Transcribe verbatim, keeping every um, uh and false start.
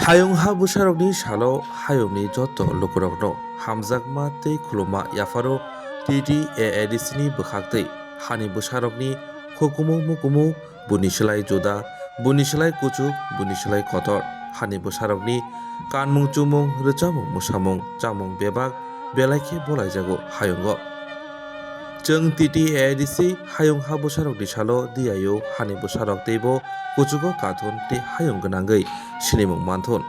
Hayung ha bwsarokni salo hayungni joto lukurokno hamjakma tei khulumma yapharo T T A A D C ni bwkhaktwi hani bwsarokni hukumu mukumu buni slai juda, buni slai kuchuk, buni slai kotor. Hani bwsarokni kanmung chumung, rwchapmung mwsamung, chamung bebak belai khe bolaijago hayungo. Chwng T T A A D C hayung ha bwsarokni salo diyaio hani bwsarok teibo kuchugo kathun tei hayung gwnangwi sinimung manthun.